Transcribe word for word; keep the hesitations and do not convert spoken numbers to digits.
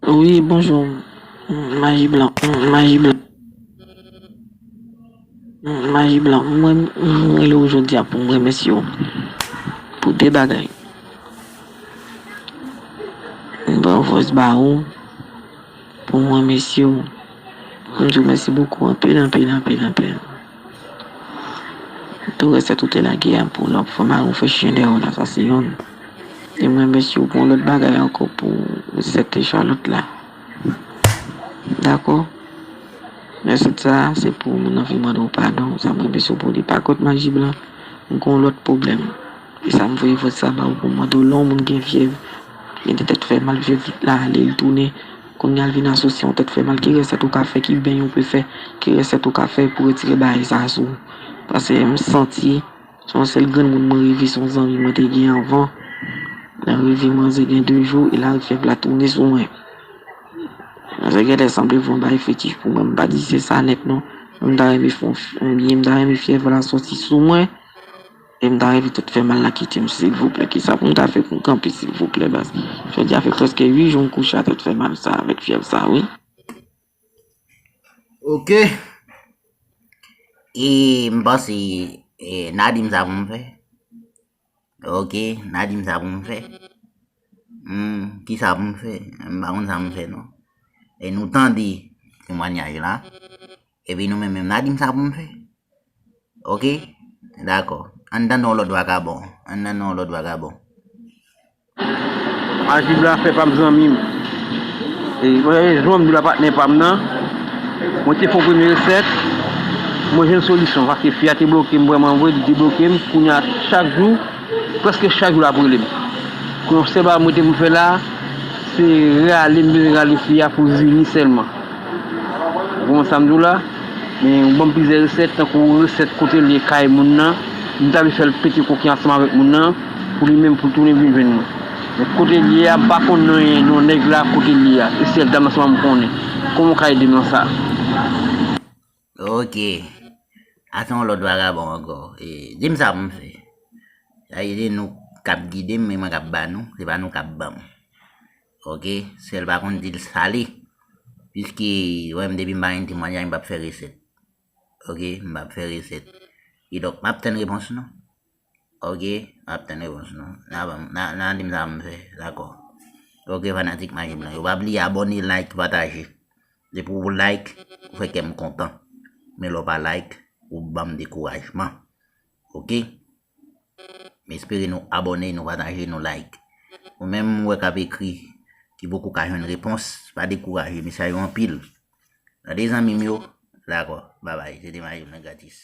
Wi, bonjou. Maji blan, maji blan. Maji blan, mwen, mwen rele w jodi a pou mwen remèsye w pou de bagay. Mwen ba w fòs ba ou pou mwen remèsye w. Mwen di w mèsi bokou, anpil, anpil, anpil, anpil. Tou resèt ou te lage a pou lòt fwa mari w fè chen dèyè w la, sa se yonn. E mwen remèsye w pou yon lòt bagay ankò pou resèt Charlotte la. Dakò? Resèt sa a, se pou moun nan vin mande w padon. Sa mwen remèsye w pou li. Pa kont maji blan, m gen yon lòt pwoblèm. E sa m voye vòs sa ba ou pou mande w, lè yon moun gen fyèv, gen de tèt fè mal, fyèv la ale, li tounen, kounye a l vin asosye yon tèt fè mal, ki resèt ou ka fè, ki beny ou pe fè, ki resèt ou ka fè pou retire bagay sa a sou ou? Paske m santi se yon sèl grenn moun mwen reve, se yon zanmi mwen te gen anvan. Nan reve mwen, se gen de jou, e la fyèv la tounen sou mwen. Sa genlè sanble vre yon bagay fetich pou mwen, m pa di se sa nèt non. M ta renmen fè yon, yon byen, m ta renmen fyèv la soti sou mwen. E m ta renmen tèt fè mal la kite m, silvouplè. Kisa pou m ta fè pou m kanpe, silvouplè, baz? Jodi a fè prèske uit jou m kouche a tèt fè mal sa, avèk fyèv sa, wi. Ok. E m panse, e, n a di m sa pou m fè. Ok, n a di m sa pou m fè. Hmm, kisa pou m fè? M pa konn sa pou m fè non. E nou tande temwanyaj la. Epi nou menm menm, n a di m sa pou m fè. Ok? Dakò. Ann tande yon lòt vagabon. Ann tande yon lòt vagabon. Maji blan fè pa m, zanmi m. E, e, jan m di w la, patnè pa m nan. Mwen te fè yon premye resèt. Mwen jwenn solisyon. Paske fi a te bloke m vrèman vre, li te bloke m. Kounye a, chak jou, prèske chak jou l ap rele m. Kounye a, sèl bagay mwen te pou fè la, se rale, m bezwen rale fi a pou vini sèlman. Ou konprann sa m di w la? Men ou ban m plizyè resèt, tankou resèt kote l ye kay moun nan. M ta vle fè l pete koken ansanm avèk moun nan, pou li menm pou l tounen vin jwenn mwen. Men kote l ye a, m pa konn non, non nèg la kote l ye a. E sèl dam nan sèlman m konnen. Kòman w ka ede m nan sa? Ok. A se yon lòt vagabon ankò. E, di m sa pou m fè. Sa vle di nou k ap gide m, men mwen k ap ba nou, se pa nou k ap ban m. Ok, sèl pa konn di l sale. Piske, wè m depi m pa gen temwanyaj, m p ap fè resèt. Ok, m p ap fè resèt. Kidonk, m ap tann repons nou. Ok, m ap tann repons nou. N a ban m, n a, n a di m sa pou m fè. Dakò. Ok, fanatik Maji Blan yo, pa bliye abòne, like, pataje. Depi w like, ou fè kè m kontan. Men lè w pa like, ou ban m dekourajman. Ok? M espere nou abòne, nou pataje, nou like. Ou menm m wè k ap ekri, ki poko ka jwenn repons, pa dekouraje, mesaj yo anpil. Tande zanmi m yo? Dakò, babay, se te Maji Blan gratis.